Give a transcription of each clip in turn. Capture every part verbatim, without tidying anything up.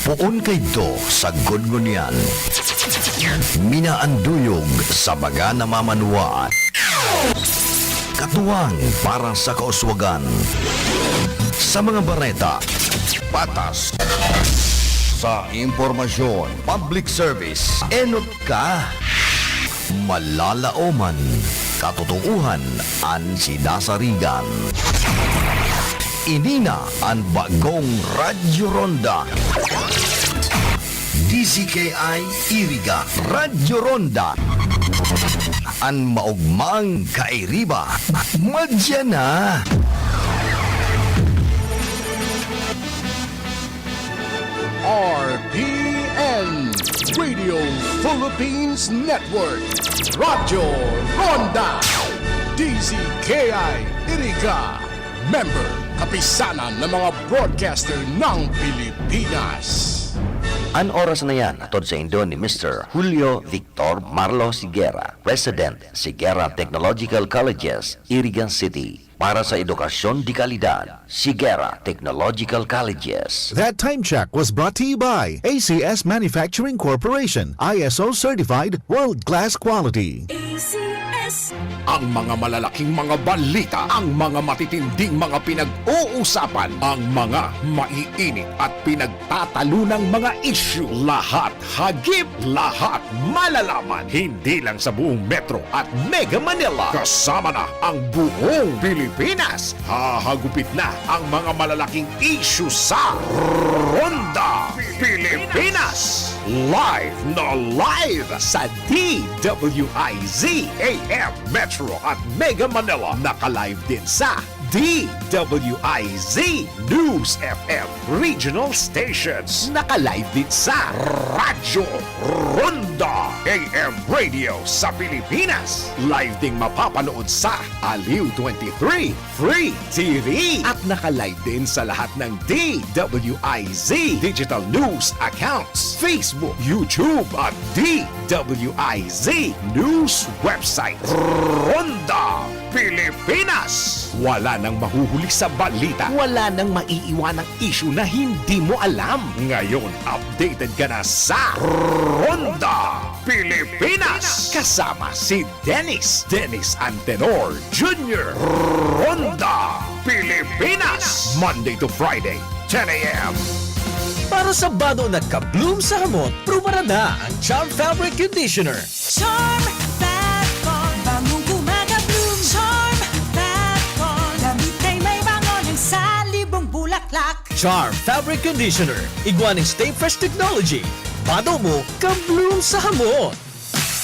Poon kaidto sagkod ngunyan. Minaanduyog sa mga namamanwaan. Katuwang para sa kauswagan. Sa mga bareta, patas. Sa impormasyon, public service, enot ka. Malalaoman, katotoohan an sinasarigan. Ini na an bagong Radyo Ronda. D Z K I Iriga, Radyo Ronda. An maogmang kairiba, madya na. R P N, Radio Philippines Network, Radyo Ronda, D Z K I Iriga, member, kapisanan ng mga broadcaster ng Pilipinas. An oras na yan, hatod saindo ni Mister Julio Victor Marlo Sigera, President, Sigera Technological Colleges, Iriga City. Para sa edukasyon de kalidad, Sigera Technological Colleges. That time check was brought to you by A C S Manufacturing Corporation, I S O certified, world-class quality. A C S. Ang mga malalaking mga balita, ang mga matitinding mga pinag-uusapan, ang mga maiinit at pinagtatalunang mga isyu, lahat hagip, lahat malalaman, hindi lang sa buong Metro at Mega Manila, kasama na ang buong Pilipinas. Hahagupit na ang mga malalaking isyu sa Ronda Pilipinas. Live na live sa D W I Z A M Metro at Mega Manila. Naka-live din sa D W I Z News F M Regional Stations. Naka-live din sa Radyo Ronda A M Radio sa Pilipinas. Live ding mapapanood sa Aliw twenty-three Free T V. At naka-live din sa lahat ng D W I Z digital news accounts, Facebook, YouTube, at D W I Z News website. Ronda Pilipinas. Wala nang mahuhuli sa balita. Wala nang maiiwanang isyu na hindi mo alam. Ngayon, updated ka na sa Ronda Pilipinas. Kasama si Dennis, Dennis Antenor Junior. Ronda Pilipinas. Monday to Friday, ten a m. Para sa bado na ka-bloom sa hamot, prubaran na ang Charm Fabric Conditioner. Charm Fat Con, bangong kumaka-bloom. Charm Fat Con, damit ay may bango ng salibong bulaklak. Charm Fabric Conditioner, igwa nin Stay Fresh Technology. Bado mo, ka-bloom sa hamot.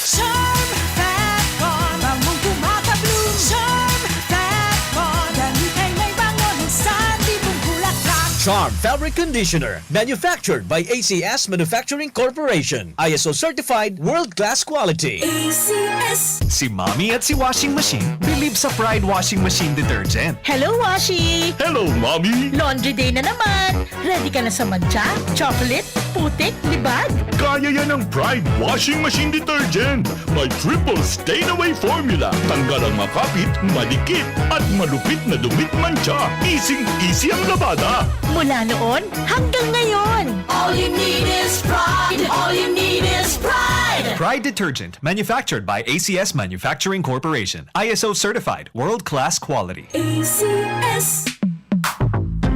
Charm Fat Con, bangong kumaka-bloom. Charm Fat Con, damit ay may bango ng salibong bulaklak. Charm Fabric Conditioner, manufactured by A C S Manufacturing Corporation. I S O certified, world-class quality. A C S. Si Mommy at si Washing Machine bilib sa Pride Washing Machine Detergent. Hello, Washi! Hello, Mommy! Laundry day na naman! Ready ka na sa mantsa, chocolate, putik, libag? Kaya yan ng Pride Washing Machine Detergent. May triple stain away formula. Tanggal ang makapit, madikit, at malupit na dumit mantsa. Easing-easy ang labada. Mula noon hanggang ngayon. All you need is Pride. All you need is Pride. Pride Detergent, manufactured by A C S Manufacturing Corporation. I S O certified, world-class quality. A C S.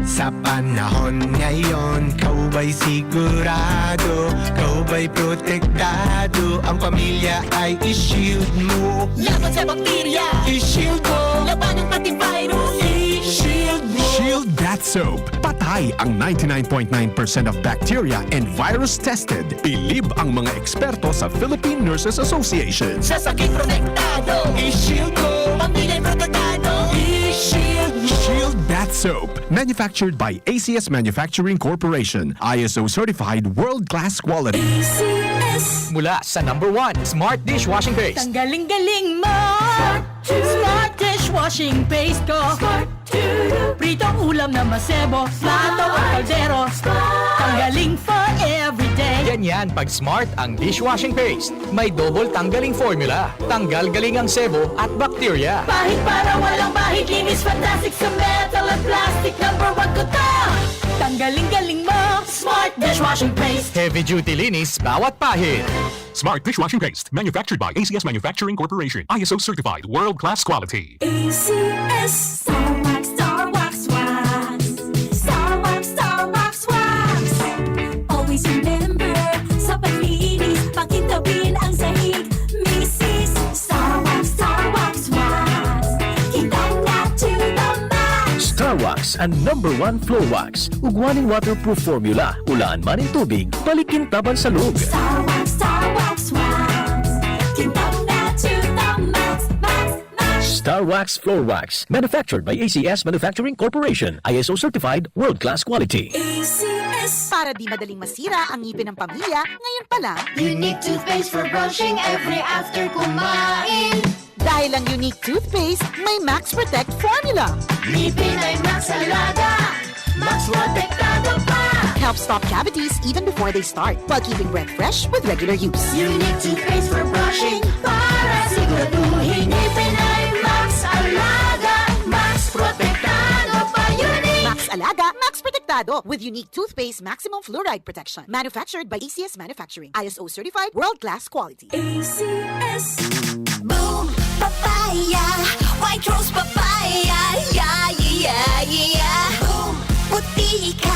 Sa panahon ngayon, ikaw ba'y sigurado? Ikaw ba'y protektado? Ang pamilya ay i-shield mo. Laban sa bakterya, i-shield mo. Labanan pati virus, i-shield mo. Shield Bath Soap. Patay ang ninety-nine point nine percent of bacteria and virus tested. Bilib ang mga eksperto sa Philippine Nurses Association. Sa sakit protektado, i-shield mo. Pamilya protektado, i-shield mo. Shield Bath Soap. Manufactured by A C S Manufacturing Corporation. I S O certified, world-class quality. A C S. Mula sa number one, Smart Dishwashing Paste. Tanggaling-galing mo. Smart Dishwashing Paste ko. Smart Pritong ulam na masebo, plato o kaldero. Tanggaling for everyday. Ganyan pag Smart ang dishwashing paste. May double tanggaling formula. Tanggal galing ang sebo at bakterya. Pahid para walang bahid, linis fantastic sa metal at plastic. Number one ko to. Tanggaling-galing mo, Smart Dish Washing paste. Heavy duty linis bawat pahid. Smart dishwashing paste, manufactured by A C S Manufacturing Corporation. I S O certified, world-class quality. A C S. Star Wax, Star Wax, Wax. Star Wax, Star Wax, Wax. Always remember, sa paglinis, pakintabin ang sahig. Misis, Star Wax, Star Wax, Wax. Kintab na to the max. Star Wax, ang number one floor wax. Ugwa nin waterproof formula. Ulaan man nin tubig, balik kintaban sa loob. Star Wax, Star Wax, Wax. Kintab na to the max, max, max. Star Wax Floor Wax. Manufactured by A C S Manufacturing Corporation. I S O certified, world-class quality. A C S. Para di madaling masira ang ngipin ng pamilya, ngayon pa lang. Unique toothpaste for brushing every after kumain. Dahil ang Unique Toothpaste may Max Protect Formula. Ngipin ay Max Alaga, Max Protektado pa. Helps stop cavities even before they start, while keeping breath fresh with regular use. Unique Toothpaste for brushing para siguraduhin ngipin ay Max Alaga, Max Protektado pa. Unique Max Alaga, Max Protektado with Unique Toothpaste Maximum Fluoride Protection. Manufactured by A C S Manufacturing. I S O certified, world-class quality. A C S. Boom! Papaya! White Rose Papaya! Yeah, yeah, yeah, yeah! Boom! Puti ka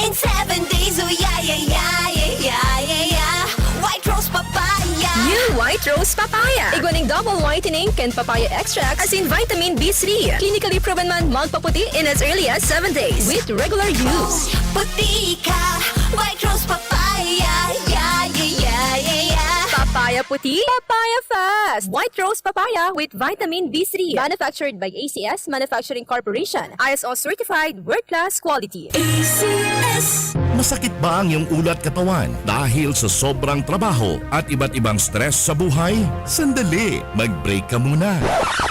in seven days! Oh, yeah, yeah, yeah, yeah, yeah, yeah, yeah! White Rose Papaya! New White Rose Papaya! Igwa ning double whitening kan papaya extract, asin vitamin B three. Clinically proven man magpaputi in as early as seven days with regular use. Puti ka! White Rose Papaya! Yeah, yeah, yeah, yeah, yeah! Papaya puti, papaya fast! White Rose Papaya with vitamin B three. Manufactured by A C S Manufacturing Corporation. I S O certified, world-class quality. A C S. Masakit ba ang iyong ulo at katawan dahil sa sobrang trabaho at iba't ibang stress sa buhay? Sandali, mag-break ka muna.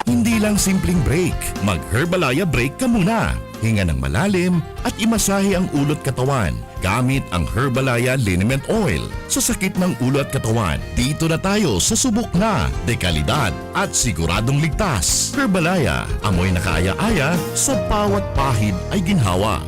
Hindi lang simpleng break, mag-Herbalaya break ka muna. Hinga ng malalim at imasahe ang ulo at katawan gamit ang Herbalaya Liniment Oil. Sa sakit ng ulo at katawan, dito na tayo sa subok na, dekalidad at siguradong ligtas. Herbalaya, amoy na kaaya-aya, sa bawat pahid ay ginhawa.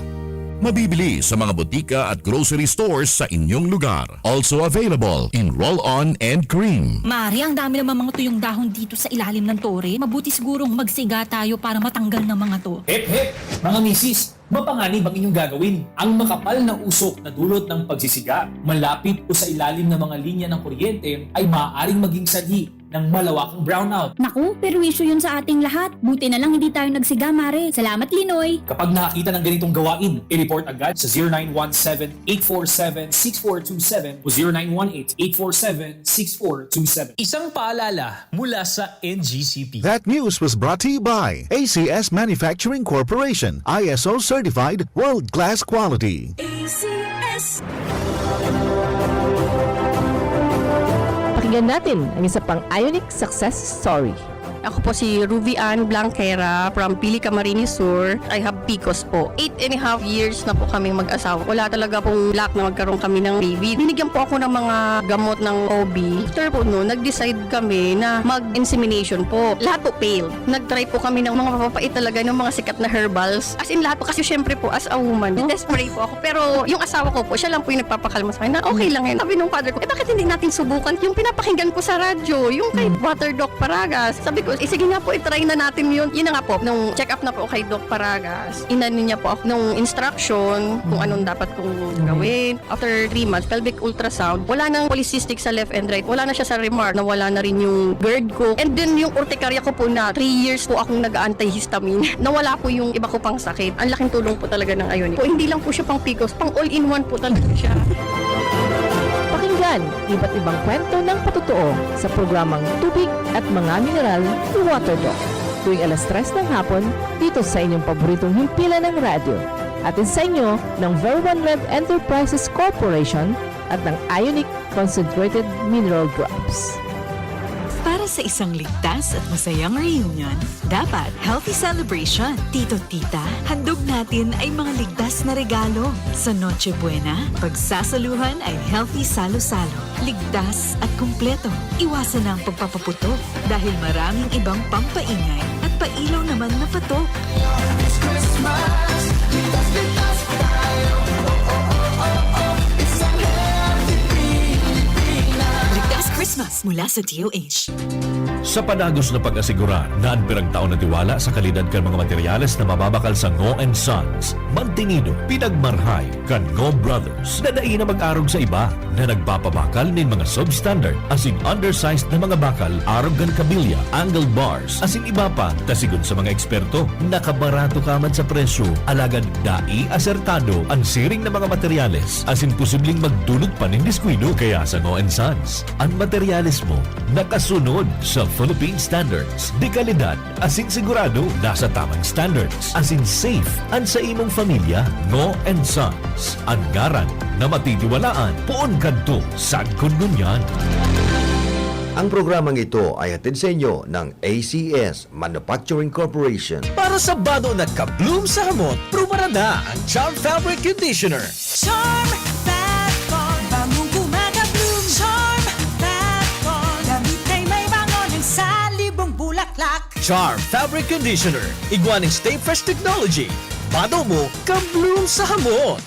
Mabibili sa mga botika at grocery stores sa inyong lugar. Also available in roll-on and cream. Mare, ang dami naman mga tuyong dahon dito sa ilalim ng tore. Mabuti sigurong magsiga tayo para matanggal ng mga to. Hep, hep! Mga misis, mapanganib ang inyong gagawin. Ang makapal na usok na dulot ng pagsisiga, malapit o sa ilalim ng mga linya ng kuryente ay maaaring maging sanhi ng malawakang brownout. Naku, perwisyo yun sa ating lahat. Buti na lang hindi tayo nagsiga, Mare. Salamat, Linoy. Kapag nakakita ng ganitong gawain, i-report agad sa zero nine one seven, eight four seven, six four two seven o zero nine one eight, eight four seven, six four two seven. Isang paalala mula sa N G C P. That news was brought to you by A C S Manufacturing Corporation, I S O certified, world-class quality. A C S. Pakinggan natin ang isa pang Ionic success story. Ako po si Ruby Ann Blanquera from Pili, Camarines Sur. I have PCOS po. Eight and a half years na po kaming mag-asawa. Wala talaga pong luck na magkaroon kami ng baby. Binigyan po ako ng mga gamot ng O B. After po no, nag-decide kami na mag-insemination po. Lahat po failed. Nag-try po kami ng mga mapapait talaga, ng mga sikat na herbals. As in, lahat po. Kasi syempre po, as a woman, desperate po ako. Pero yung asawa ko po, siya lang po yung nagpapakalma sa akin na okay lang yun. Sabi nung father ko, "Eh, bakit hindi natin subukan yung pinapakinggan ko sa radyo, yung kay Water Doc Paragas?" Sabi ko, "Eh, sige nga po, i-try na natin yun." Yun na nga po, nung check up na po kay Doc Paragas, inano niya po ako nung instruction kung anong dapat kong gawin. After three months, pelvic ultrasound, wala nang polycystic sa left and right. Wala na siya sa remark, nawala na rin yung GERD ko. And then yung urticaria ko po na three years po akong nag-antihistamine. Nawala po yung iba ko pang sakit. Ang laking tulong po talaga ng Ionic. Po, hindi lang po siya pang PCOS, pang all-in-one po talaga siya. Pakinggan iba't ibang kwento ng patotoo sa programang Tubig at Mga Mineral ni Water Doc. Tuwing alas tres ng hapon, dito sa inyong paboritong himpilan ng radyo. Hatid sa inyo ng Ver One Rev Enterprises Corporation at ng Ionic Concentrated Mineral Drops. Para sa isang ligtas at masayang reunion, dapat healthy celebration. Tito, tita, handog natin ay mga ligtas na regalo. Sa Noche Buena, pagsasaluhan ay healthy salo-salo. Ligtas at kumpleto. Iwasan na ang pagpapaputok dahil maraming ibang pampaingay at pailaw naman na patok. This Christmas, ligtas, ligtas tayo. Oh, oh, oh, oh, oh. Isa Mula sa D O H. Sa padagos na pag-asigurar na an pirang taon na tiwala sa kalidad kan mga materyales na mababakal sa Ngo and Sons, mantinido, pinagmarhay kan Ngo Brothers na dai na mag-arog sa iba na nagpapabakal nin mga substandard asin undersized na mga bakal arog kan kabilya, angle bars, asin iba pa, ta sigon sa mga eksperto, nakabarato ka man sa presyo, alagad dai asertado an siring na mga materyales asin posibleng magdulot pa nin diskuido. Kaya sa Ngo and Sons, an materyales mo nakasunod sa Philippine standards de kalidad asin sigurado nasa tamang standards asin safe an sa imong familya. Ngo and Sons, an ngaran na matitiwalaan poon kadto sagkod ngunyan. Ang programang ito ay hatid sa inyo ng A C S Manufacturing Corporation. Para sa bado na ka-bloom sa hamot, prubarada ang Charm Fabric Conditioner. Charm Fat Con, bangong kumaka-bloom. Charm Fat Con, damit ay may bango ng salibong bulaklak. Charm Fabric Conditioner, igwa ning Stay Fresh Technology. Bado mo, ka-bloom sa hamot.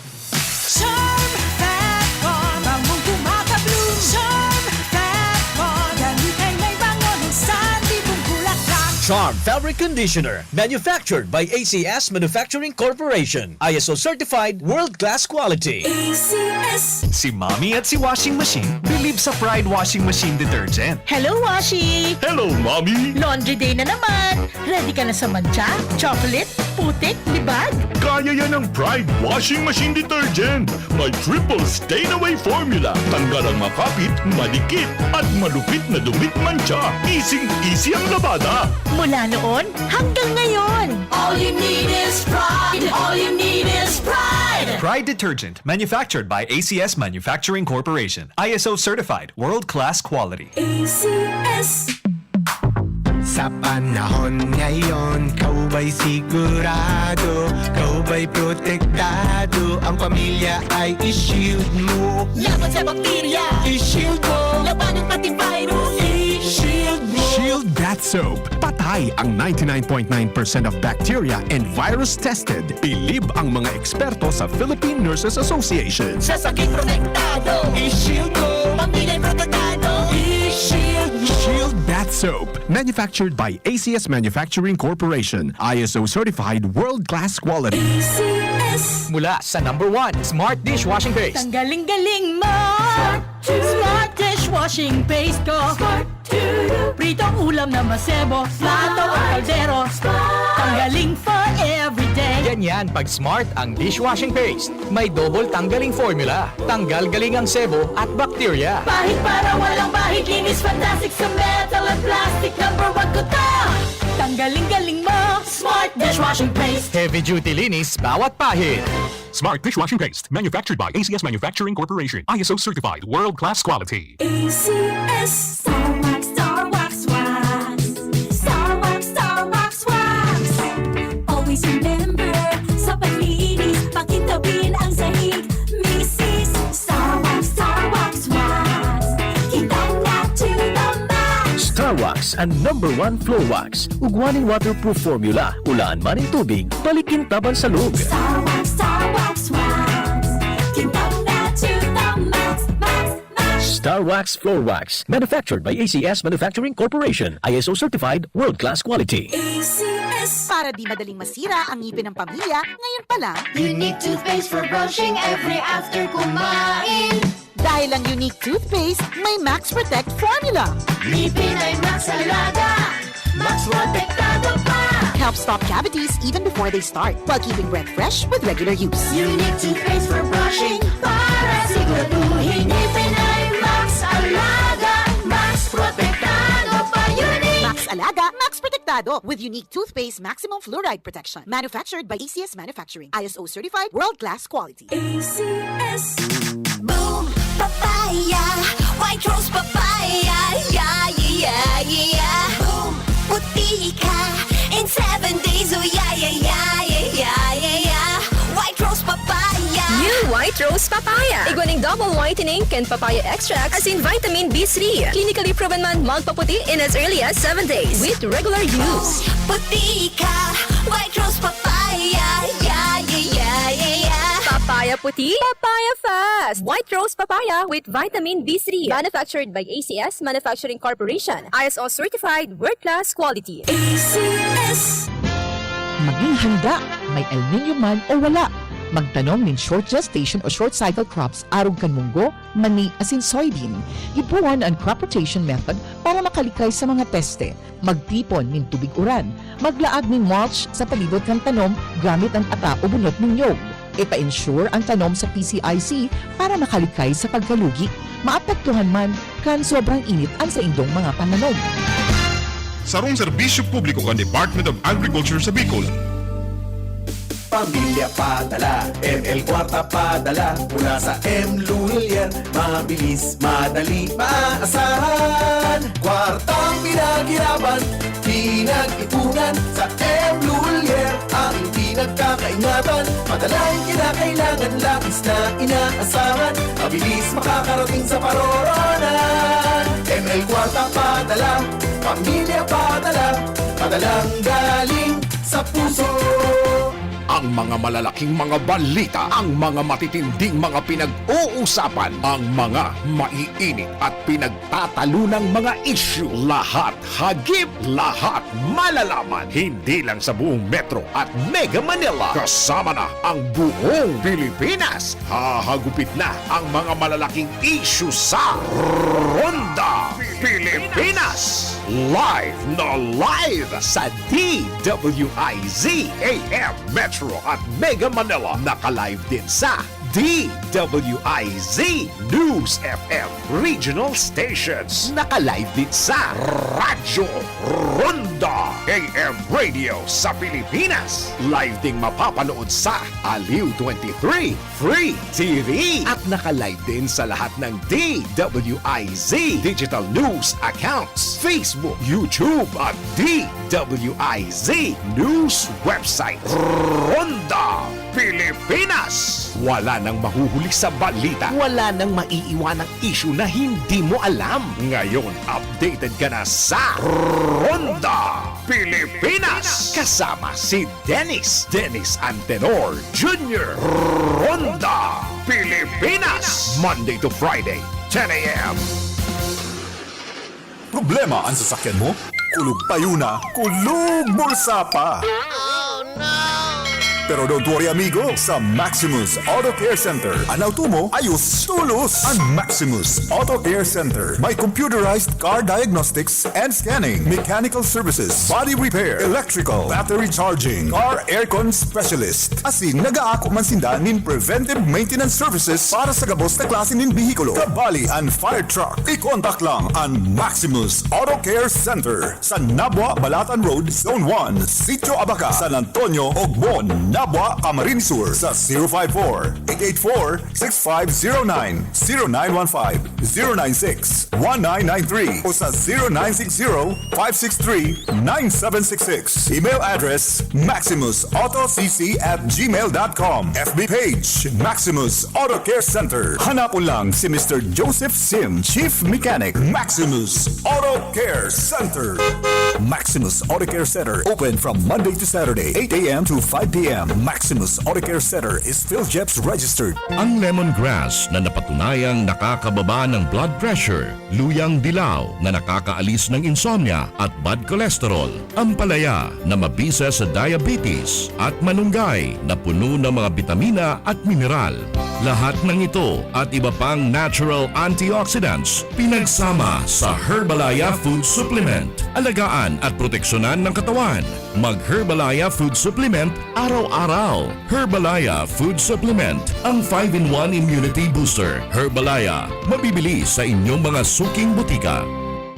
Charm Fat Con, bangong kumaka-bloom. Charm Fat Con, damit ay may bango ng salibong bulaklak. Charm Fabric Conditioner, manufactured by A C S Manufacturing Corporation. I S O certified, world-class quality. A C S. Si Mommy at si Washing Machine believe sa Pride Washing Machine Detergent. Hello, Washi! Hello, Mommy! Laundry day na naman! Ready ka na sa mantsa, chocolate, putik, libag? Kaya yan ng Pride Washing Machine Detergent. May triple stain away formula. Tanggal ang makapit, madikit, at malupit na dumit mantsa. Easing-easy ang labada. Mula noon hanggang ngayon! All you need is pride. All you need is pride. Pride Detergent, manufactured by A C S Manufacturing Corporation. I S O certified, world-class quality. A C S. Sa panahon ngayon, kaw ba'y sigurado? Kaw ba'y protektado? Ang pamilya ay i-shield mo. Laban sa bakterya. I-shield mo. Labanan pati virus. I-shield mo. Shield Bath Soap. Patay ang ninety-nine point nine percent of bacteria and virus tested. Bilib ang mga eksperto sa Philippine Nurses Association. Sa sakit protektado. I-shield mo. Pamilya protektado. I-shield mo. Shield Bath Soap. Manufactured by A C S Manufacturing Corporation. I S O certified world-class quality. A C S. Mula sa number one Smart Dishwashing Paste. Tanggaling-galing mo! Smart dishwashing paste ko! Pritong ulam na masebo, plato o kaldero. Tanggaling for everyday. Yan yan pag Smart ang dishwashing paste. May double tanggaling formula. Tanggal galing ang sebo at bakterya. Pahid para walang bahid, linis fantastic sa metal at plastic. Number one ko to! Tanggaling-galing mo! Smart dishwashing paste! Heavy duty linis bawat pahid. Smart Dishwashing Paste, manufactured by A C S Manufacturing Corporation. I S O certified, world-class quality. A C S. Star Wax, Star Wax, Wax. Star Wax, Star Wax, Wax. Always remember, sa paglinis, pakintabin ang sahig. Misis, Star Wax, Star Wax, Wax. Kintab na to the max. Star Wax, an number one floor wax. Ugwa nin waterproof formula. Ulaan man nin tubig, balik kintab an salog. Star Wax, Star Wax, Wax. Kintab na to the max, max, max. Star Wax Floor Wax. Manufactured by A C S Manufacturing Corporation. I S O certified, world-class quality. A C S. Para di madaling masira ang ngipin ng pamilya, ngayon pa lang. Unique toothpaste for brushing every after kumain. Dahil ang Unique Toothpaste may Max Protect Formula. Ngipin ay Max Alaga. Max Protektado pa. Helps stop cavities even before they start, while keeping breath fresh with regular use. Unique toothpaste for brushing para siguraduhin ngipin ay Max Alaga. Max Protektado pa, Unique. Max Alaga, Max Protektado with Unique Toothpaste Maximum Fluoride Protection. Manufactured by A C S Manufacturing. I S O certified, world-class quality. A C S. Boom! Papaya! White Rose Papaya! Yeah, yeah, yeah, yeah! Boom! Puti ka in seven days! Oh, yeah, yeah, yeah, yeah, yeah, yeah, yeah! White Rose Papaya! New White Rose Papaya! Igwa ning double whitening kan papaya extract asin vitamin B three. Clinically proven man magpaputi in as early as seven days with regular use. Puti ka! White Rose Papaya! Yeah, yeah, yeah, yeah, yeah! Papaya! Puti, Papaya Fest! White Rose Papaya with Vitamin B three. Manufactured by A C S Manufacturing Corporation. I S O certified, world-class quality. A C S. Maging handa, may El Niño man o wala. Magtanom nin short gestation o short cycle crops arog kan munggo, mani asin soybean. Gibohon an crop rotation method para makalikay sa mga peste. Magtipon nin tubig uran. Maglaag nin mulch sa palibot kan tanom gamit an ata o bunot nin niyog. Ipa-insure an tanom sa P C I C para makalikay sa pagkalugi. Maapektuhan man kan sobrang init an saindong mga pananom. Sarong serbisyo publiko kan Department of Agriculture sa Bicol. Pamilya padala, M L Kwarta padala, mula sa M Lulier. Mabilis, madali, maaasahan. Kwartang pinaghirapan, pinag-ipunan, sa M Lulier aking pinagkakaingatan. Madalang kinakailangan, labis na inaasahan. Mabilis makakarating sa paroroonan. M L Kwarta padala, pamilya padala, padalang galing sa puso. Ang mga malalaking mga balita, ang mga matitinding mga pinag-uusapan, ang mga maiinit at pinagtatalunang mga isyu, lahat hagip, lahat malalaman. Hindi lang sa buong Metro at Mega Manila, kasama na ang buong Pilipinas. Hahagupit na ang mga malalaking isyu sa Ronda Pilipinas. Live na live sa D W I Z A M Metro at Mega Manila. Naka-live din sa D W I Z News F M Regional Stations. Naka-live din sa Radyo Ronda A M Radio sa Pilipinas. Live ding mapapanood sa Aliw twenty-three Free T V. At naka-live din sa lahat ng D W I Z digital news accounts, Facebook, YouTube at D W I Z news website. Ronda Pilipinas! Wala nang mahuhuli sa balita. Wala nang maiiwanang isyu na hindi mo alam. Ngayon, updated ka na sa Ronda Pilipinas! Kasama si Dennis, Dennis Antenor Junior Ronda Pilipinas! Monday to Friday, ten a.m. Problema an sasakyan mo? Kulog payo na, kulog bulsa pa! Pero don't worry, amigo, sa Maximus Auto Care Center, an auto mo ayos tolos! An Maximus Auto Care Center may computerized car diagnostics and scanning, mechanical services, body repair, electrical, battery charging, car aircon specialist. Asin nag-aako man sinda nin preventive maintenance services para sa gabos na klase nin behikulo, kabali an fire truck. I-contact lang an Maximus Auto Care Center sa Nabua, Balatan Road, Zone one, Sitio Abaca, San Antonio, Ogbon, Nabua, Camarines Sur sa zero five four, eight eight four, six five zero nine, zero nine one five, zero nine six, one nine nine three o sa zero nine six zero, five six three, nine seven six six. Email address, maximus auto c c at gmail dot com. F B page, Maximus Auto Care Center. Hanapon lang si Mister Joseph Sim, Chief Mechanic, Maximus Auto Care Center. Maximus Auto Care Center, open from Monday to Saturday, eight a.m. to five p.m. Maximus Auto Care Center is PhilGEPS registered. Ang lemongrass na napatunayang nakakababa ng blood pressure, luyang dilaw na nakakaalis ng insomnia at bad cholesterol, ampalaya na mabisa sa diabetes, at malunggay na puno ng mga bitamina at mineral. Lahat ng ito at iba pang natural antioxidants pinagsama sa Herbalaya Food Supplement. Alagaan at proteksyonan ng katawan. Mag-Herbalaya Food Supplement araw-araw. Herbalaya Food Supplement, ang five-in-one Immunity Booster. Herbalaya, mabibili sa inyong mga suking butika.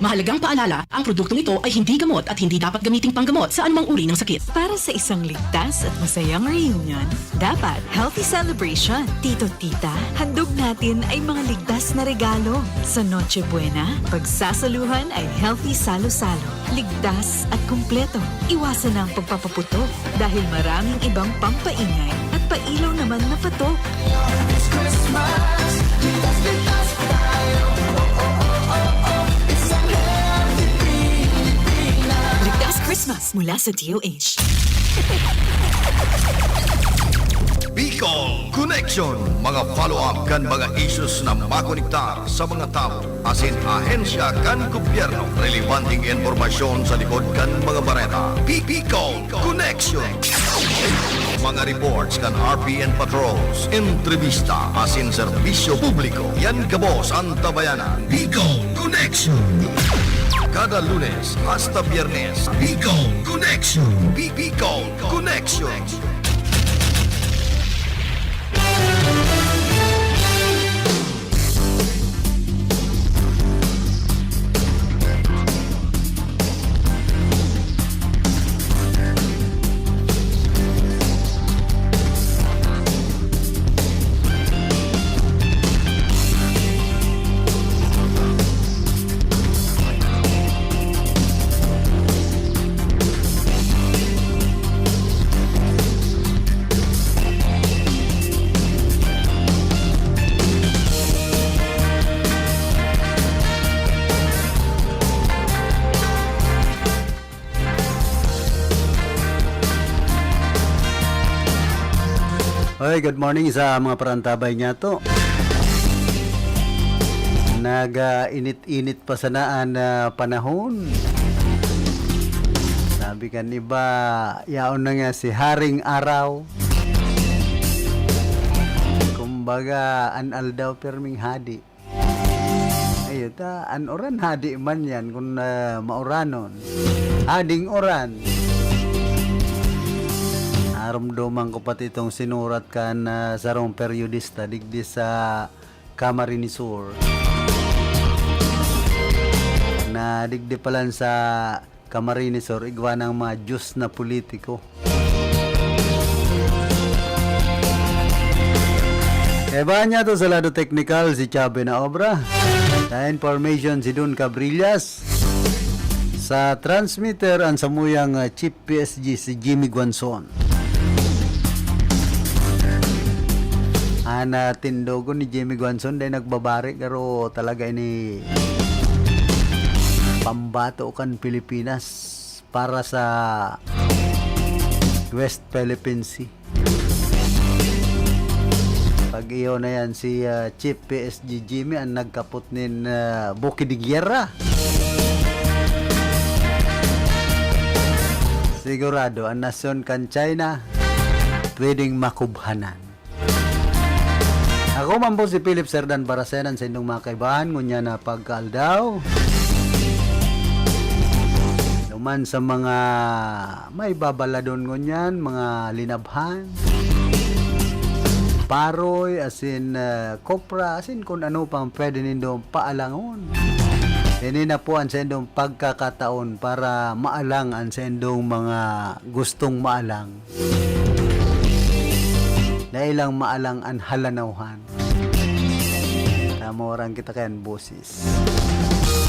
Mahalagang paalala, ang produktong ito ay hindi gamot at hindi dapat gamiting panggamot sa anumang uri ng sakit. Para sa isang ligtas at masayang reunion, dapat healthy celebration. Tito, tita, handog natin ay mga ligtas na regalo. Sa Noche Buena, pagsasaluhan ay healthy salo-salo. Ligtas at kumpleto. Iwasan na ang pagpapaputok dahil maraming ibang pampaingay at pailaw naman na patok. Ligtas Christmas mula sa D O H. Big Bicol Connection, mga follow-up kan mga issues na makonektar sa mga tawo asin ahensya kan gobyerno, relebanteng impormasyon sa likod kan mga bareta. Bicol Connection. Mga reports kan R P N patrols, entrevista asin serbisyo publiko. Yan gabos an tabayanan. Bicol Connection. Kada Lunes hasta Biyernes, Bicol Connection. Bi- Bicol Connection. Hoy, good morning sa mga parantabay niyato. Nag, ah, init-init pa sana an, ah, panahon. Sabi kan iba, yaon na nga si Haring Araw. Kumbaga, an aldaw perming hadi. Ayun ta, an uran hadi man yan kun, ah, mauranon. Hading uran. Naromdoman ko pati itong sinurat kan, ah, sarong periodista digdi sa Camarines Sur. Na digdi palan sa Camarines Sur, igwa ng mga Diyos na politiko. Kaibahan niya to sa lado teknikal, si Chabe na obra. Sa information, si Don Cabrillas. Sa transmitter, ang samuyang, ah, Chief P S G, si Jimmy Guanzon. An, ah, tindogon ni Jimmy Guanzon, dahil nagbabari, pero talaga ini pambato kan Pilipinas para sa West Philippine Sea. Pag iyo na yan, si, ah, Chief P S G Jimmy ang nagkapot nin, ah, buki de giyera. Sigurado, ang nasyon kan China, pwedeng makubhanan. Ako man po si Philip Serdan Baracenan sa indong mga kaibahan, ngunyan na pagkaaldaw. Duman sa mga may babaladon ngunyan, mga linabhan, paroy, asin, eh, kopra, asin kun ano pang pwede nindong paalangon. Ini na po ang saindong pagkakataon para maalang ang saindong mga gustong maalang. Dai lang maalang an halanawhan. Tamo orang kita kayan bosis.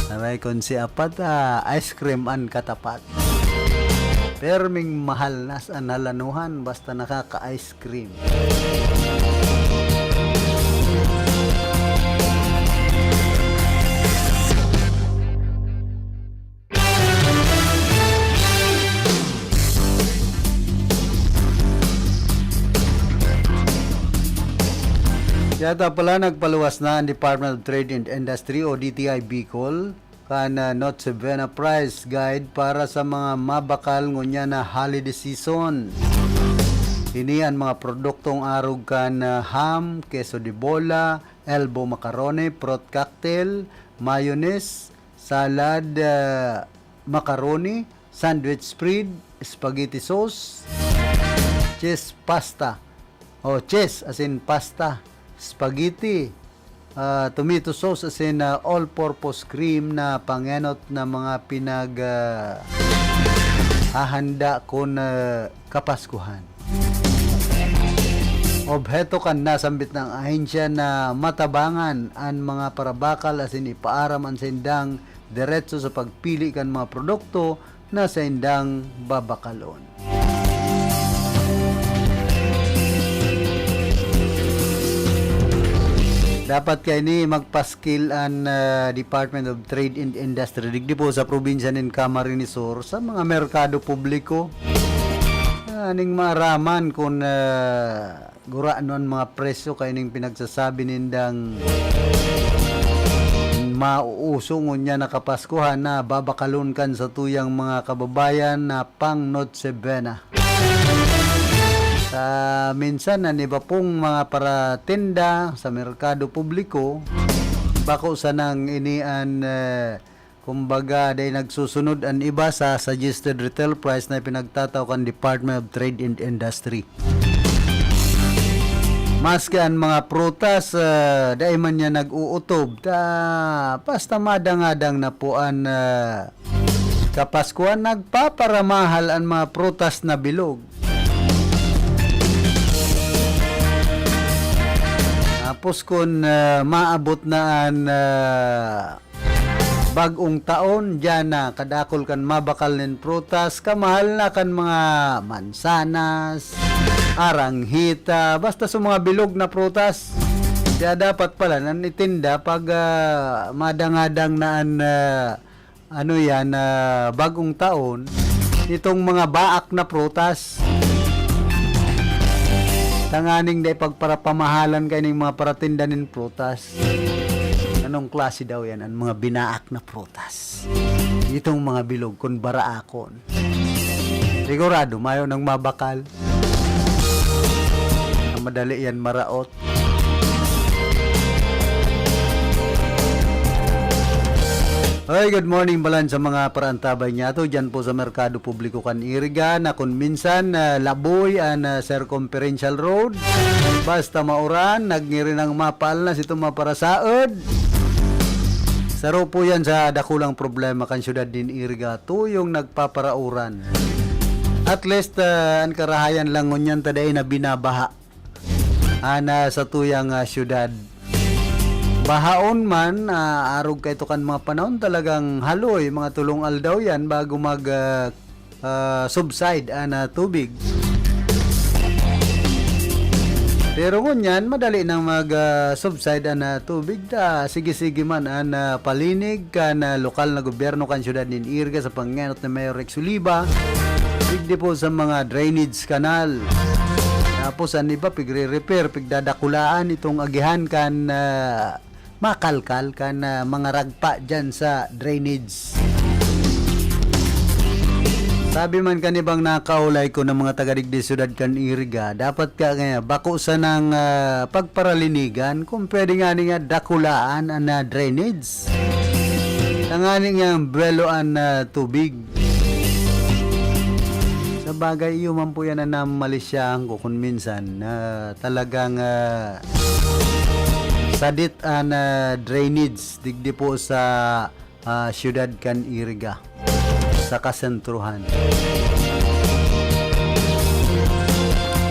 Aray, kun si apat, ah, ice cream an katapat. Perming mahal nas an halanawhan basta nakaka-ice cream. Yata pala nagpaluwas na ang Department of Trade and Industry o D T I Bicol kan, ah, Noche Buena price guide para sa mga mabakal ngunyan na holiday season. Ini an mga produktong arog kan, ah, ham, queso de bola, elbow macaroni, fruit cocktail, mayonnaise, salad, ah, macaroni, sandwich spread, spaghetti sauce, cheese pasta, o cheese, asin pasta, spaghetti, ah, tomato sauce, asin, ah, all-purpose cream na pangenot na mga pinag, ah, hahanda kun, ah, Kapaskuhan. Obheto kan nasambit na ahensya na matabangan an mga parabakal asin ipaaram an saindang diretso sa pagpili kan mga produkto na saindang babakalon. Dapat kaini magpaskil an, ah, Department of Trade and Industry digdi po sa probinsya nin Camarines Sur sa mga merkado publiko. Ah, ning maaraman kun, ah, gurano an mga presyo kaining pinagsasabi nindang mauuso ngunyan na Kapaskuhan na babakalon kan satuyang mga kababayan na pang Noche Buena. Sa minsan, an iba pong mga paratinda sa merkado publiko, bako sanang ini an, eh, kumbaga, dai nagsusunod an iba sa suggested retail price na pinagtatao kan Department of Trade and Industry. Maski an mga prutas, ah, dai man niya nag-uutob. Ta, basta madangadang na po an, ah, Kapaskuhan, nagpaparamahal an mga prutas na bilog. Tapos kun, ah, maabot na an, ah, bag-ong taon, diyan na kadakul kan mabakal nin prutas, kamahal na kan mga mansanas, aranghita, basta sa mga bilog na prutas. Kaya dapat pala nan itinda pag, ah, madangadang na an, ah, ano yan, ah, bag-ong taon, itong mga baak na prutas. Tanganing dai pagparapamahalan kaining mga paratinda nin prutas. Anong klase daw yan, ang mga binaak na prutas? Itong mga bilog, kun baraakon. Sigurado, mayo nang mabakal. Madali yan maraot. Hoy, good morning, balan sa mga paraantabay niyato. Diyan po sa Merkado Publiko kan Iriga, na kun minsan, ah, laboy an, ah, circumferential road. Basta mauran, nagngiri nang mapaalnas itong mga parasaod. Saro po yan sa dakulang problema kan syudad nin Iriga, tuyong nagpaparauran. At least, ah, an karahayan lang ngunyan ta dai na binabaha an, ah, satuyang, ah, syudad. Bahaon man, ah, arog kaito kan mga panahon, talagang haloy, mga tolong aldaw yan bago mag, ah, ah, subside an, ah, tubig. Pero ngunyan, madali nang mag, ah, subside an, ah, tubig ta sige-sige man an, ah, palinig kan, ah, lokal na gobyerno kan syudad nin Iriga sa pangenot ni Mayor Rex Oliva, digdi po sa mga drainage canal. Tapos an iba, pigre-repair, pigdadakulaan itong agihan kan, ah, makalkal kan, ah, mga ragpa diyan sa drainage. Sabi man kan ibang nakaulay ko ng mga taga digdi syudad kan Iriga, dapat ka nga bako sanang, ah, pagparalinigan, kung pwede nga ni nga dakulaan an, ah, drainage. Tangani nga buwelo an, ah, tubig. Sa bagay, iyo man po yan ang namalisyahan ko kun minsan na talagang, ah, sadit an, ah, drainage digdi po sa, ah, siyudad kan Iriga, sa kasentruhan.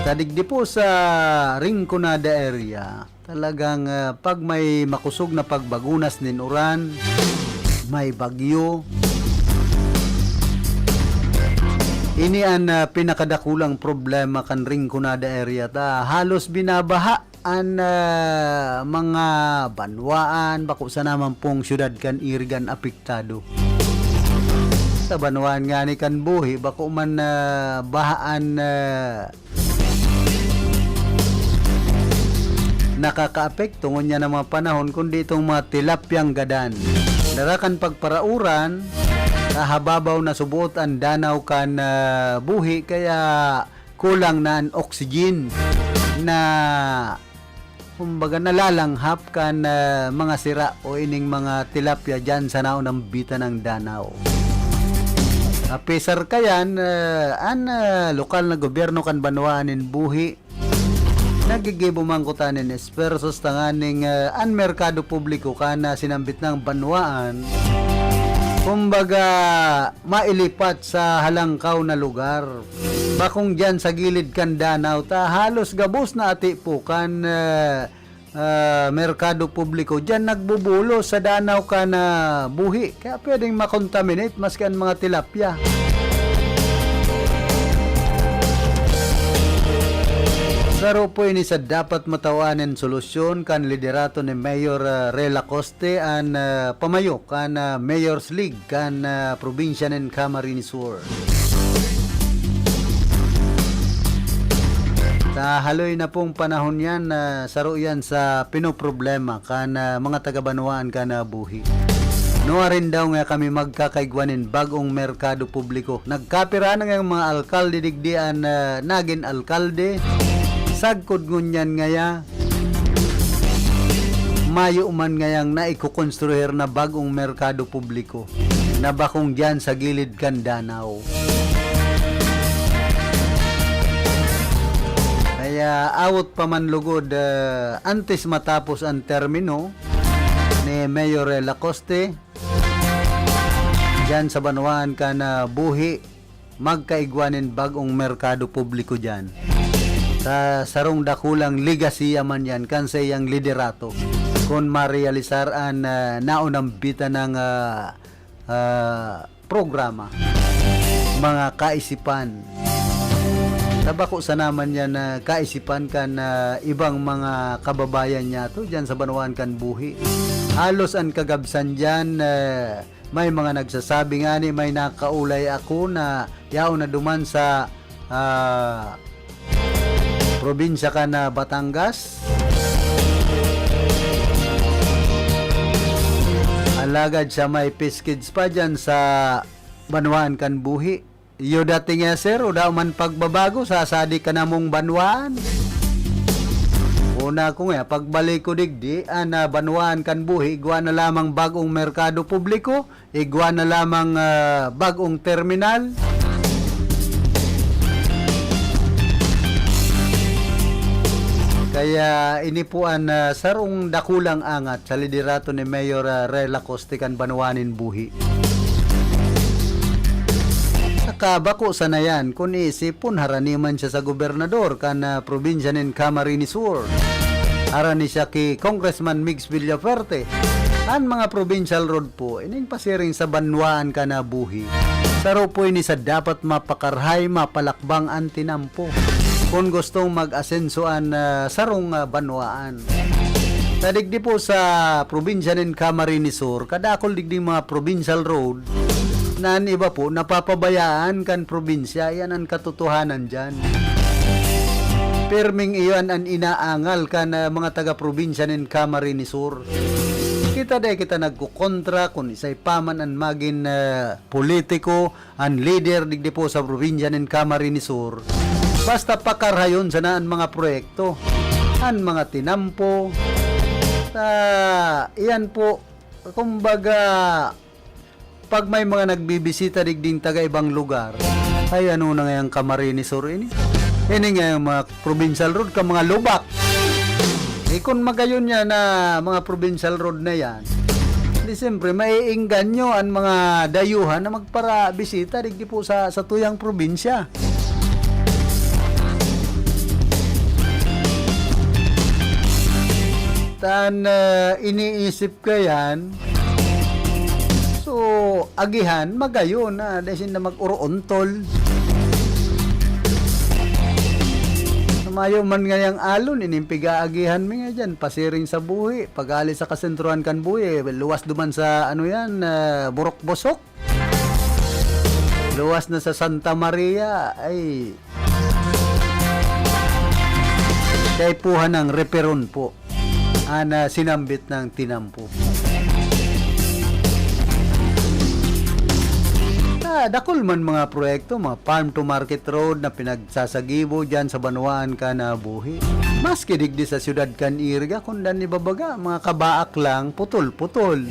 Sa digdi po sa Rinconada area, talagang, ah, pag may makosog na pagbagunas nin uran, may bagyo, ini an, ah, pinakadakulang problema kan Rinconada area ta. Halos binabaha an, ah, mga banwaan, bako sana man pong syudad kan Iriga an apektado. Sa banwaan ngani kan Buhi, bako man, ah, baha an, ah, nakakaapekto ngunyan na mga panahon, kundi itong mga tilapyang gadan. Dara kan pagparauran, sa hababaw na subuot an danaw kan, ah, Buhi, kaya kulang na an oxygen na, kumbaga, nalalanghap kan, ah, mga sira o ining mga tilapia diyan sa naunambitan ng danaw. Apisar kayan, ah, an, ah, lokal na gobyerno kan banwaan nin Buhi, nagigibo man kuta nin esfuerzos tanganing, ah, an merkado publiko kan, ah, sinambit ng banwaan, kumbaga, mailipat sa halangkaw na lugar. Bakong diyan sa gilid kan danaw ta halos gabos na atipo kan, ah, ah, merkado publiko. Diyan nagbubulos sa danaw kan, ah, Buhi. Kaya pwedeng makontaminate maski an mga tilapia. Saro po ini sa dapat matawan nin solusyon kan liderato ni Mayor, ah, Rey Lacoste, an, ah, pamayo kan, ah, Mayor's League kan, ah, probinsya nin Camarines Sur. Ah, haloy na pong panahon yan na saro yan sa pinoproblema kan, ah, mga taga-banwaan kan, ah, buhi. Nuarin daw nga kami magkakaigwa nin bag-ong merkado publiko. Nagkapira na ngayang mga alkalde digdi an, ah, nagin alkalde. Sagkod ngunyan ngaya, mayo man ngayang naikokonstruhir na bag-ong merkado publiko na bakong diyan sa gilid kan danaw. Kaya awot pa man lugod, ah, antes matapos an termino ni Mayor Lacoste, diyan sa banwaan kan, ah, buhi, magkaigwa nin bag-ong merkado publiko diyan. Sa sarong dakulang legasiya man yan kan saiyang liderato, kun marealisar an, ah, naunambitan ng, ah, ah, programa, mga kaisipan. Sa bako sana man yan na kaisipan kan, ah, ibang mga kababayan niyato diyan sa banwaan kan buhi. Halos an kagabsan diyan, ah, may mga nagsasabi ngani, may nakaulay ako na yaon na duman sa, ah, probinsya kan, ah, Batangas. Alagad siya may piskids pa diyan sa banwaan kan buhi. Iyo dati nga, sir, o daw man pagbabago sa sadi ka namong banwaan. Una ko nga, pagbalik ko digdi, an, ah, banwaan kan buhi, igwa na lamang bag-ong merkado publiko, igwa na lamang, ah, bag-ong terminal. Kaya ini po an, ah, sarong dakulang angat sa liderato ni Mayor, ah, Rey Lacoste kan banwaan nin buhi. Saka bako sana yan, kun iisipon, harani man siya sa gobernador kan, ah, probinsya nin Camarines Sur. Harani siya ki Congressman Migs Villafuerte. An mga provincial road po, ining pasiring sa banwaan kan buhi. Saro po ini sa dapat mapakarhay, mapalakbang an tinampo. Kun gustong mag-asenso an, ah, sarong, ah, banwaan. Sa digdi po sa probinsya nin Camarines Sur, kadakol digding mga provincial road na an iba po napapabayaan kan probinsya. Yan an katotohanan diyan. Pirming iyan an inaangal kan, ah, mga taga-probinsya nin Camarines Sur. Kita dai kita nagkokontra kun isay pa man an magin, ah, politiko, an lider digdi po sa probinsya nin Camarines Sur. Basta pakarhayon sana an mga proyekto, an mga tinampo. Sa iyan po, kumbaga, pag may mga nagbibisita digding taga ibang lugar, ay, ano na ngayang Camarines Sur ini? Ini ngayang mga provincial road ka mga lubak. Eh, kun magayon niya na mga provincial road na yan, di siyempre, maiengganyo an mga dayuhan na magparabisita digdi po sa, sa tuyang probinsya. Tan, ah, iniisip ka yan, so, agihan, magayon na, dai sinda mag-uroontol. Mayo man ngayang alon, ining pig-aagihan mi nga dyan, pasiring sa buhi, pag-ali sa kasentrohan kan buhi, luwas duman sa, ano yan, ah, Burok Bosok. Luwas na sa Santa Maria, ay, kaipuhan ng reperon po. An, ah, sinambit ng tinampo. Ah, dakul man mga proyekto, mga farm to market road na pinagsasagibo dyan sa banwaan kan buhi. Maski digdi sa siyudad kan Iriga, kun dan ibabaga, mga kabaak lang, putol-putol.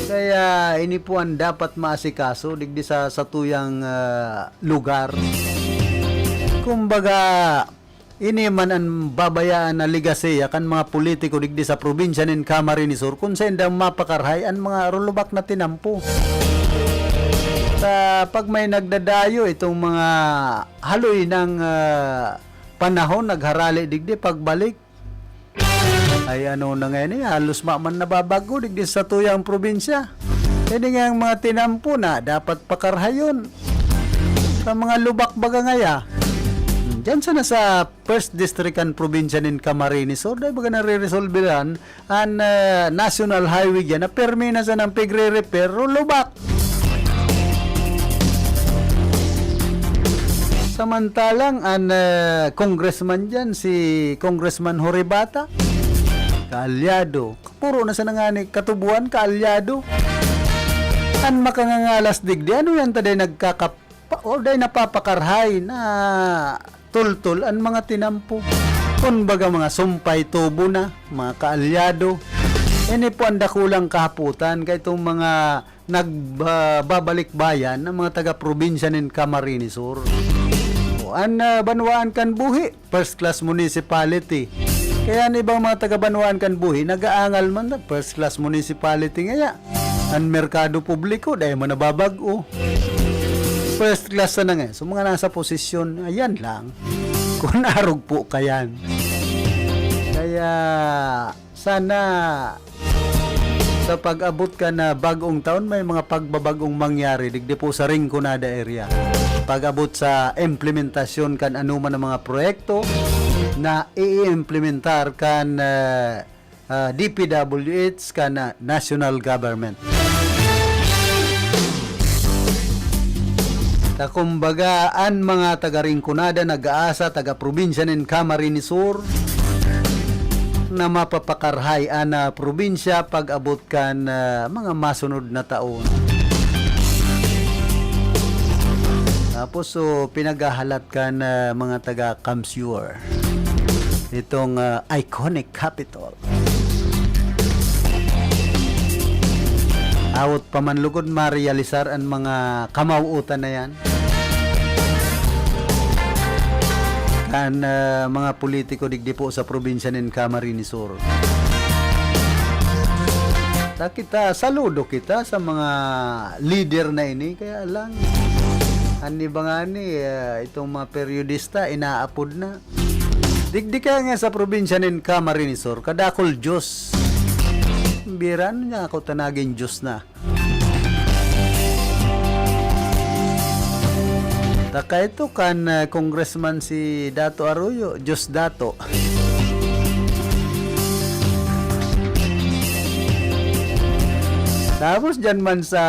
Kaya ini po an dapat maasikaso digdi sa satuyang, ah, lugar. Kumbaga, ini man an babayaan na legasiya kan mga politiko digdi sa probinsya nin Camarines Sur, kun saindang mapakarhay an mga rulubak na tinampo. Sa pag may nagdadayo itong mga haloy ng, ah, panahon, nagharali digdi, pagbalik, ay, ano na ngayon eh, halos ma-, man nababago digdi sa tuyang probinsya. Ini nga ang mga tinampo na dapat pakarhayon sa mga lubak baga ngaya. Diyan sana sa First District kan probinsya nin Camarines Sur, dai baga nare-resolveran an, ah, National Highway diyan na permi na sanang pigre-repair, lubak. Sa Samantalang an, ah, congressman diyan, si Congressman Horibata, kaalyado. Puro na sana ngani katubuan, kaalyado. An makangangalas digdi, ano yan ta day nagkakap-, pa-, o day napapakarhay na tultol an mga tinampo? Kun baga mga sumpay tubo na, mga kaalyado. Ini po ang dakulang kahapotan kay itong mga nagba-, babalikbayan ang mga taga-probinsya nin Camarines Sur. O, an, ah, banwaan kan buhi, first class municipality. Kaya an ibang mga taga-banwaan kan buhi, nag-aangal man na first class municipality ngaya. An merkado publiko, dai man nababag-o. First class na nga. So, mga nasa posisyon, ayan lang. Kung arog po kayan. Kaya, sana sa pag-abot kan bagong taon, may mga pagbabagong mangyari digdi po sa Rinconada area. Pag-abot sa implementasyon kan anuman ang mga proyekto na i-implementar kan, ah, ah, D P W H kan, ah, national government. Ta kumbaga, an mga taga Rinconada nag-aasa, taga probinsya nin Camarines Sur, na mapapakarhay an, ah, probinsya pag-abot kan, ah, mga masunod na taon. Tapos, so, pinaghahalat kan, ah, mga taga Camsur, itong, ah, iconic capital. Awot pa man lugod marealisar an mga kamawutan na yan kan, ah, mga politiko digdi po sa probinsya nin Camarines Sur. Ta kita, saludo kita sa mga lider na ini. Kaya lang, an iba ngani, ah, itong mga periodista, inaapod na. Digdi kaya nga sa probinsya nin Camarines Sur, kadakol Diyos. Biran niya ako ta nagin Diyos na. Taka ito kan, ah, congressman si Dato Arroyo, Diyos Dato. Tapos dyan man sa,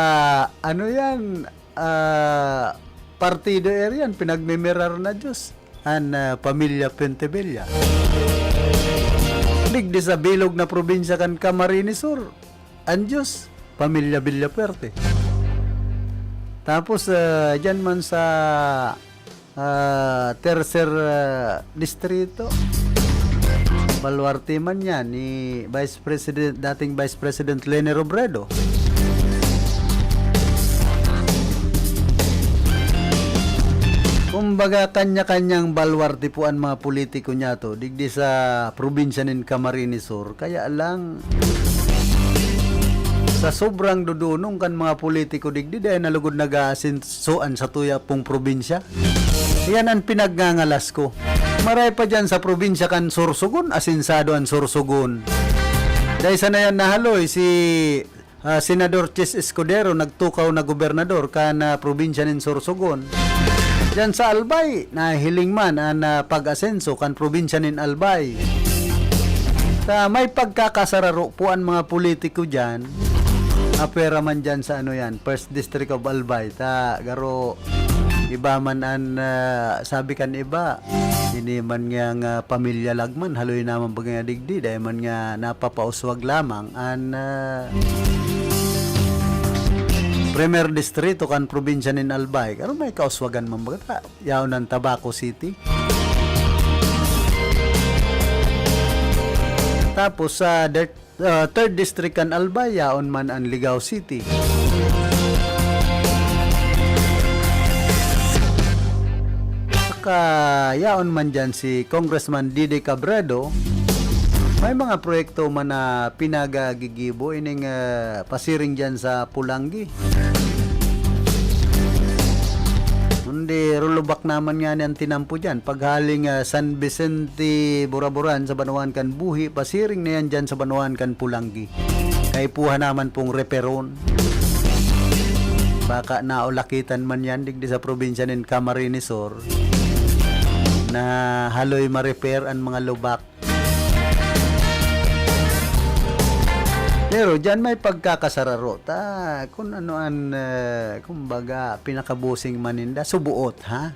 ano yan, ah, partido area yan, pinagmimirar na Diyos. An, ah, pamilya Pentebella. Digdi sa bilog na probinsya kan Camarines Sur, an Diyos, pamilya Villafuerte. Tapos, ah, dyan man sa, ah, tercer, ah, distrito, baluarte man yan ni Vice President, dating Vice President Leni Robredo. Kumbaga, kanya-kanyang baluarte po an mga politiko niyato, digdi sa probinsya nin Camarines Sur. Kaya lang, sa sobrang dodonong kan mga politiko digdi, dai na lugod nag-aasinso an satuya pong probinsya. Yan an pinagngangalas ko. Maray pa diyan sa probinsya kan Sorsogon, asinsado an Sorsogon. Dai sana yan nahaloy si, ah, Senador Chiz Escudero, nagtukaw na gobernador kan, ah, probinsya nin Sorsogon. Diyan sa Albay, nahiling man an, ah, pag-asenso kan probinsya nin Albay. Ta may pagkakasararo po an mga politiko diyan. Apwera man diyan sa ano yan, First District of Albay. Ta garo, iba man an, ah, sabi kan iba, ini man nga, nga pamilya lagman, haloy naman baga nga digdi, dahil man nga napapauswag lamang an, ah, Primer Distrito kan probinsya nin Albay. Garo may kauswagan man baga ta. Yaon an Tabaco City. Tapos sa der-, ah, third district kan Albay, yaon man an Ligao City. Saka yaon man diyan si Congressman Didi Cabredo, may mga proyekto man na pinagagigibo ining, ah, pasiring diyan sa Pulanggi. Kundi rulubak naman ngani an tinampo diyan. Paghaling, ah, San Vicente, Buraburan sa banwaan kan Buhi, pasiring na yan diyan sa banwaan kan Pulanggi. Kaipuhan naman pong reperon. Baka naulakitan man yan digdi sa probinsya nin Camarines Sur na haloy ma-repair an mga lubak. Pero diyan may pagkakasararo ta, kun ano an, eh, kumbaga, pinakabusing man ninda, subuot, ha?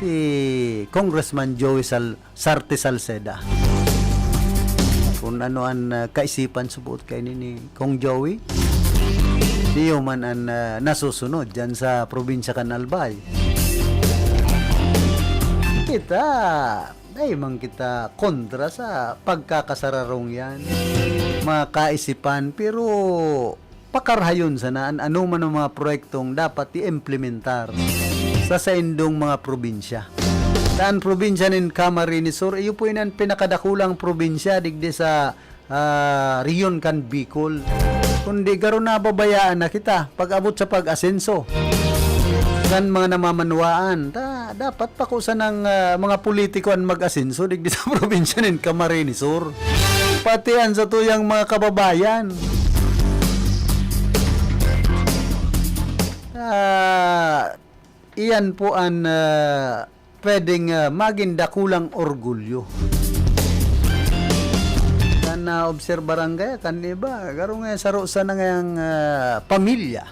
si Congressman Joey Sal-, Sarte Salceda. Kung ano an, ah, kaisipan subot kaini ni Cong Joey, iyo man an, ah, nasusunod diyan sa probinsya kan Albay. Kita, dai man kita kontra sa pagkakasararong yan, mga kaisipan, pero pakarhayon sana an anoman mga proyektong dapat i-implementar sa saindong mga probinsya. Sa an probinsya nin Camarines Sur, iyo po ini an pinakadakulang probinsya digdi sa, ah, rehiyon kan Bicol. Kundi garo nababayaan na kita pag-abot sa pag-asenso kan mga namamanwaan. Ta-, dapat pa ko sanang, ah, mga politiko an mag-asenso digdi sa probinsya nin Camarines Sur. Pati an satuyang mga kababayan. Ah, iyan po an, ah, pwedeng, ah, magin dakulang orgulyo. Kan naobserbaran kaya kan iba, garo nga saro sana ngayang, ah, pamilya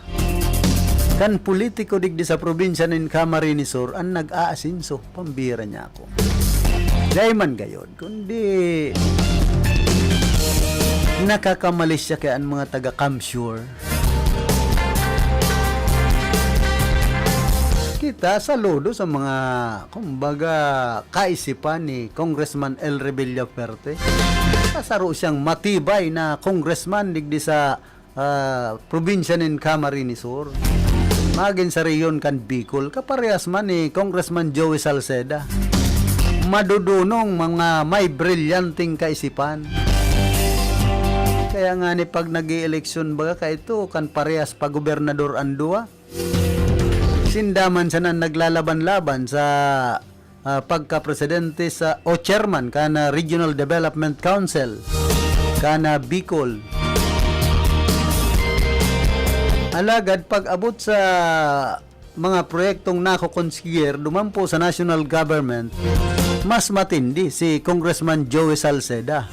kan politiko digdi sa probinsya nin Camarines Sur an nag-aasenso, pambira niya ako. Dai man gayon, kundi nakakamalis siya kaya an mga taga Camsur. Kita, saludo sa mga, kumbaga, kaisipan ni Congressman El Revilla Fuerte. Saro siyang matibay na congressman digdi sa, ah, probinsya nin Camarines Sur. Magin sa rehiyon kan Bicol, kaparehas man ni Congressman Joey Salceda. Madudunong, mga may brilyanteng kaisipan. Kaya nga ni pag nag-ieleksyon baga kaito, kan parehas pa gobernador an duwa, sinda man sana naglalaban-laban sa, ah, pagkapresidente sa, o chairman kan, ah, Regional Development Council kan, ah, Bicol. Alagad pag-abot sa mga proyektong nakokonsider duman po sa national government, mas matindi si Congressman Joey Salceda.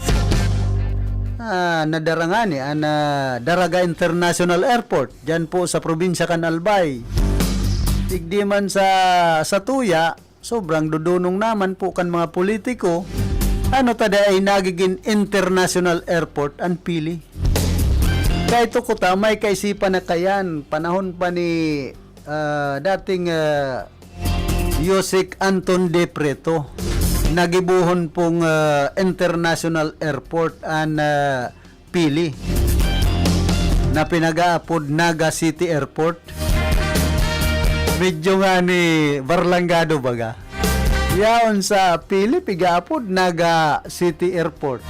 Ah, nadara ngani an, ah, Daraga International Airport, diyan po sa probinsya kan Albay. Digdi man sa, sa tuya, sobrang dudunong naman po kan mga politiko. Ano ta di ay nagiging international airport an Pili? Kaito kuta, may kaisipan na kayan, panahon pa ni, ah, dating, ah, Usec Anton Depreto, nagibohon pong, ah, international airport an, ah, Pili, na pinag-aapod Naga City Airport. Medyo nga ni barlangado baga. Yaon sa Pili, pigaapod Naga City Airport.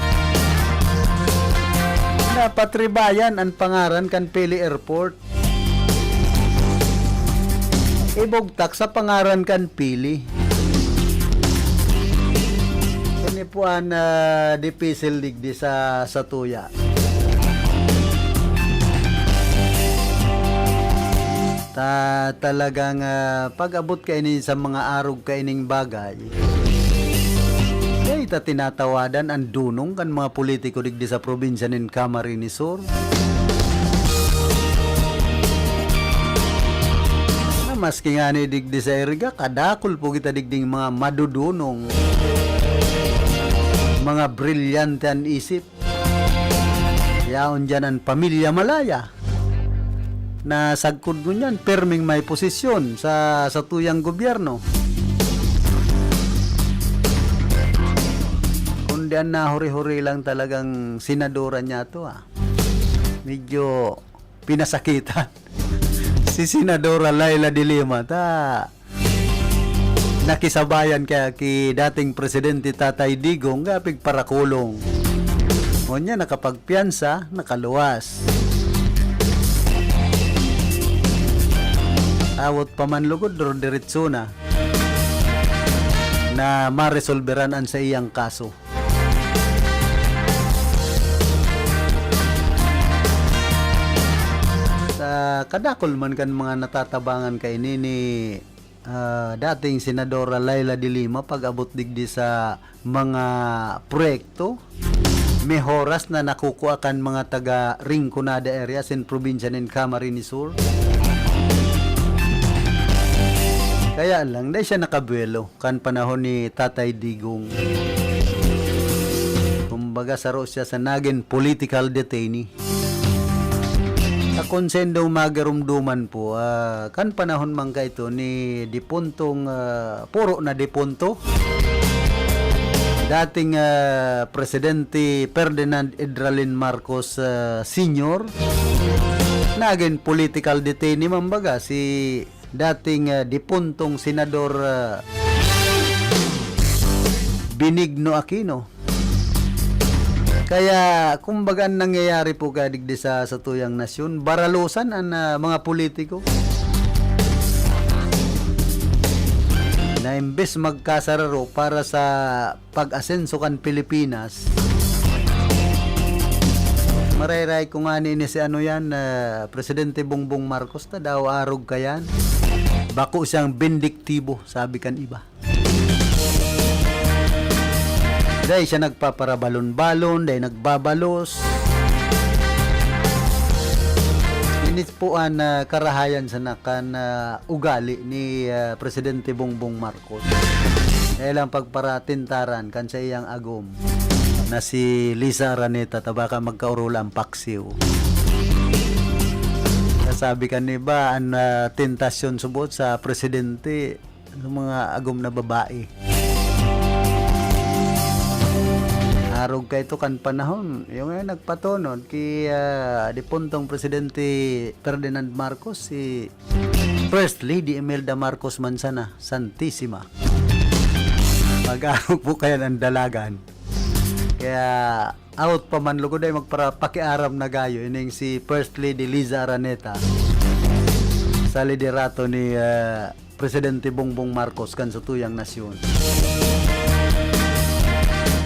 Dapat ribayan an pangaran kan Pili Airport. Ibugtak sa pangaran kan Pili. Ini po an, ah, dipisil digdi sa, sa tuya. Ta-, talagang, ah, pag-abot kaini sa mga arog kaining bagay, dai ta tinatawadan an dunong kan mga politiko digdi sa probinsya nin Camarines Sur. Na maski ngani digdi sa Iriga, kadakul po kita digding mga madudunong, mga brilyante an isip. Yaon diyan an pamilya Malaya, na sagkod ngunyan, pirming may posisyon sa, sa tuyang gobyerno. Kundi an nahuri-huri lang talagang senadora niya to, ah. Medyo pinasakitan si Senadora Leila de Lima, ta nakisabayan kaya ki dating Presidente Tatay Digong, nga pigparakulong. Ngunyan, nakapagpiyansa, nakaluwas. Awot pa man lugod, dur-, diretso na, na maresolberan an sa iyang kaso. Sa kadakul man kan mga natatabangan kaini ni, ah, dating Senadora Leila de Lima pag-abot digdi sa mga proyekto, mehoras na nakukua kan mga taga Rinconada area sin probinsya nin Camarines Sur. Kaya lang, dai siya nakabuwelo kan panahon ni Tatay Digong. Kumbaga, saro siya sa nagin political detainee. Sa konsendong magirumduman po, ah, kan panahon man kaito ni dipuntong, ah, puro na dipunto, dating, ah, Presidente Ferdinand Edralin Marcos, ah, Senior, nagin political detainee man baga si dating, ah, dipuntong Senador, ah, Benigno Aquino. Kaya, kumbaga, ang nangyayari po kaya digdi sa satuyang nasyon, baralusan an, ah, mga politiko na imbes magkasararo para sa pag-asenso kan Pilipinas, marayray ko ngani ni si ano yan, ah, Presidente Bongbong Marcos, ta daw arog ka yan. Bako siyang bindiktibo, sabi kan iba. Dai siya nagpaparabalon-balon, dai nagbabalos. Inis po an, ah, karahayan sana kan, ah, ugali ni, ah, Presidente Bongbong Marcos. Dai lang pagparatentaran kan saiyang agom na si Liza Araneta ta baka magkaorola an paksiw. Sasabi kan iba, an, ah, tentasyon subot sa presidente, sa mga agom na babae. Arog kaito kan panahon, yung, eh, nagpatunod ki, ah, dipuntong Presidente Ferdinand Marcos, si First Lady Imelda Marcos man sana, Santisima. Mag-arog po kaya ng dalagan. Kaya out pa man lugod ay magpara-, pakiaram na gayo ining si First Lady Liza Araneta sa liderato ni, ah, Presidente Bongbong Marcos kan satuyang nasyon.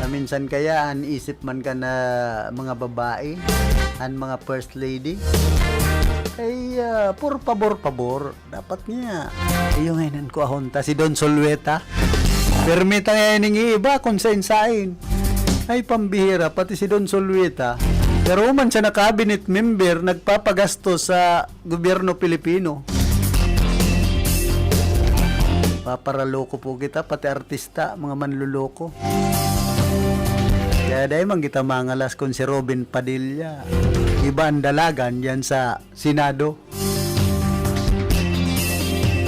Na minsan kaya an isip man kan, ah, mga babae, an mga First Lady, ay, ah, por pabor-pabor. Dapat niya, iyo ngayon an kuahon ta, si Don Solueta. Permi ta ngayon ning iba kung sain-sain. Ay, pambihira, pati si Don Solueta. Pero man siya na cabinet member, nagpapagastos sa gobyerno Pilipino. Paparaloko po kita, pati artista, mga manloloko. Kaya dai man kita mangalas kun si Robin Padilla. Iba ang dalagan diyan sa Senado.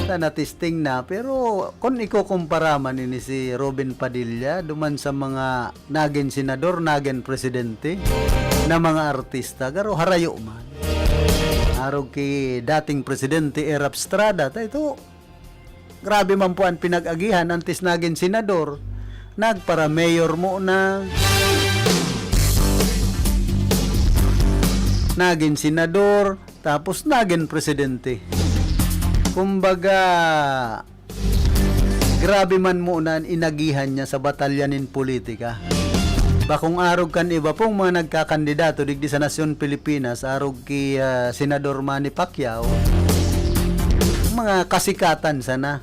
Ta natisting na, pero kun ikukumpara man ini si Robin Padilla duman sa mga nagin senador, nagin presidente na mga artista, garo harayo man. Arog ki dating presidente Erap Estrada, ta ito, grabe man po an pinag-agihan antes nagin senador. Nagpara-mayor mo na. Nagin senador, tapos nagin presidente. Kumbaga, grabe man muna an inagihan niya sa batalya nin politika. Bakong arog kan iba pong mga nagkakandidato digdi sa nasyon Pilipinas, arog ki, ah, Senador Manny Pacquiao, mga kasikatan sana.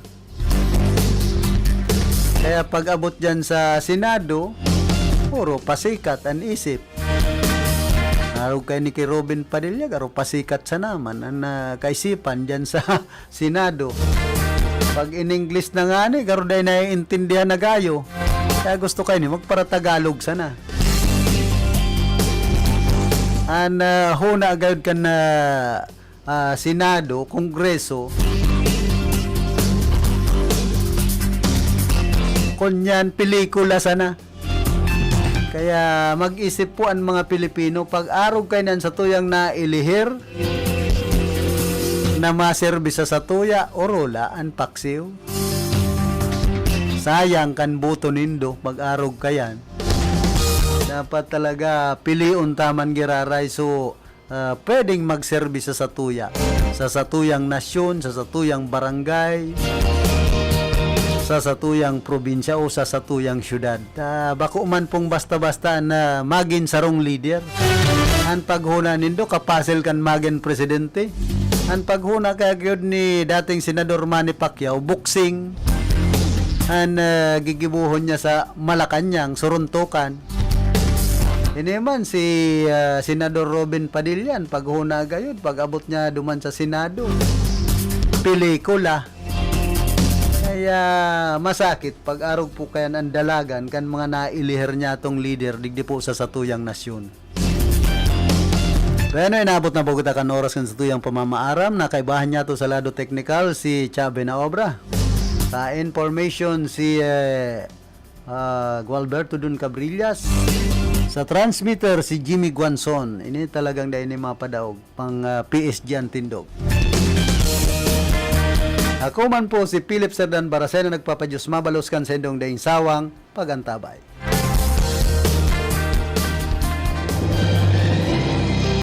Kaya pag-abot diyan sa Senado, puro pasikat an isip. Arog kay ni ki Robin Padilla, garo pasikat sana man an, ah, kaisipan diyan sa Senado. Pag in English na ngani, garo dai naiintindihan na gayo. Kaya gusto kayo ni magpara-Tagalog sana. An, ah, huna gayud kan, ah, ah, Senado, Kongreso, kunyan pelikula sana. Kaya mag-isip po an mga Pilipino, pag-arog kayo nan satuyang nailihir na maserbi sa satuya, orola an paksiw. Sayang kan boto nindo, mag-arog kayan. Dapat talaga pilion ta man giraray so, ah, pwedeng magserbi sa satuya, sa satuyang nasyon, sa satuyang barangay, sa satuyang probinsya o sa satuyang syudad. Ah, bako man pong basta-basta na magin sarong lider. An paghona nindo, kapasil kan magin presidente. An paghona kaya gyud ni dating Senador Manny Pacquiao, boxing an, ah, gigibohon niya sa Malacañang, Suruntukan. Ini man si, ah, Senador Robin Padilla, an paghona gayud, pag-abot niya duman sa Senado, pelikula. Kaya masakit pag arog po kayan ang dalagan kan mga nailiher niya tong lider digdi po sa satuyang nasyon. Bueno, inabot na po kita kan oras kan satuyang pamamaaram. Nakaibahan niya to sa lado teknikal si Chabe na Obra. Sa information si eh, ah, Gualberto Dun Cabrillas. Sa transmitter si Jimmy Guanzon. Ini talagang dahil ni mapadaog pang ah, P S G ang tindog. Ako man po si Philip Serdan Barasena nagpapadyos mabalos kan sendong daing sawang pagantabay.